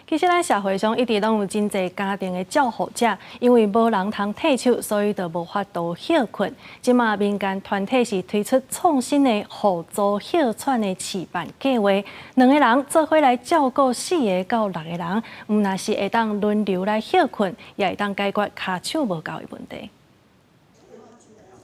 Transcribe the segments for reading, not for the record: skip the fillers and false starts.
其實咱社會上一直攏有真濟家庭的照護者，因為無人通替手，所以就無法度歇睏。這馬民間團體是推出創新的互助歇喘的試辦計劃，兩个人做伙來照顧四个到六个人，毋但是會當輪流來歇睏，也會當解決跤手無夠的問題。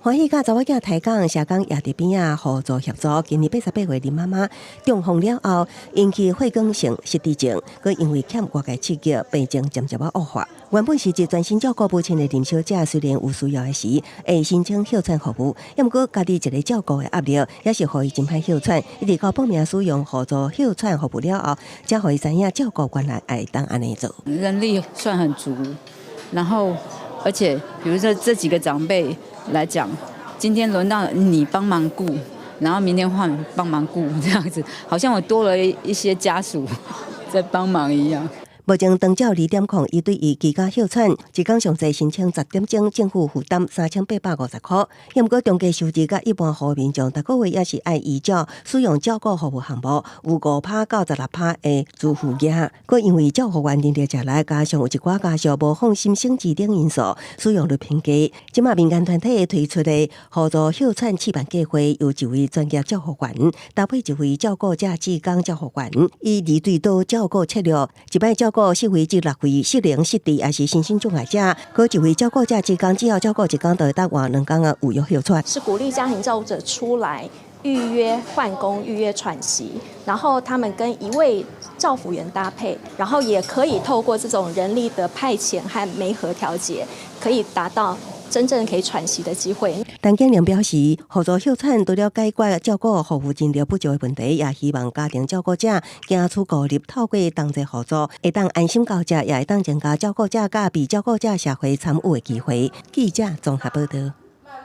歡喜佮查某囝抬槓，社工也佇邊仔互助協助。今年88歲林媽媽中風了後，引起血管性失智症，閣因為欠外界刺激，病情漸漸仔惡化。原本是一專心照顧母親的林小姐，雖然有需要的時會申請歇喘服務，毋過家己一个照顧的壓力，也是予伊真歹歇喘。一直到報名使用互助歇喘服務了後，才予伊知影照顧原來會當按呢做。人力算很足，然後而且，比如說這幾個長輩來講，今天輪到你幫忙顧，然後明天換幫忙顧，這樣子，好像我多了一些家屬在幫忙一樣。目前長照2.0一對一居家歇喘，一工上濟申請10點鐘，政府負擔3850箍。毋過中低收入佮一般戶民眾，逐個月也是愛依照使用照顧服務項目，有5趴到16趴的自付額。閣因為照護員人力食力，加上有一寡家屬無放心省錢等因素，使用率偏低。這馬民間團體推出的互助歇喘試辦計劃，由一位專業照護員搭配一位照顧者志工照護員，以二對多照顧策略，一擺照顧四位至六位失能失智，抑是身心障礙者，閣一位照顧者志工，只要照顧一工，就會當換兩工仔預約歇喘。是鼓勵家庭照顧者出來預約換工、預約喘息，然後他們跟一位照服員搭配，然後也可以透過這種人力的派遣和媒合調節，可以達到真正可以喘息的機會。陳建良表示，互助歇喘除了解決照顧服務人力不足的問題，也希望家庭照顧者行出孤立，透過同齊互助，會當安心交接，也會當增加照顧者佮被照顧者社會參與的機會。記者綜合報道。